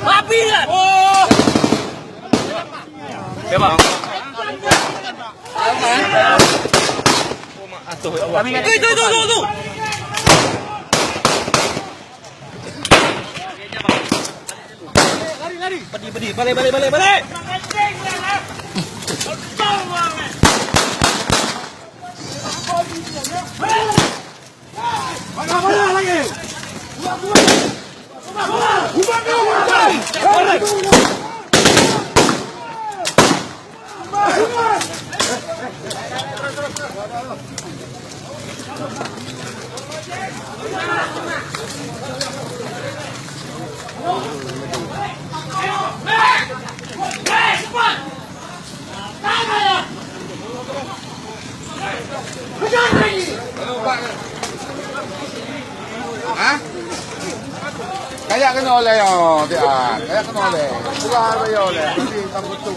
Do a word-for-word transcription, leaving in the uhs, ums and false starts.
Api lah. Ya, Bang. Tuh, tuh, tuh, tuh, tuh. Lari, lari. Pedih, pedih. Balik, balik, balik, balik. Mana, mana lagi? Ha? Kaya kena oleh yo, dia. Kaya kena oleh. Sudah ada yo oleh. Nanti tak betul.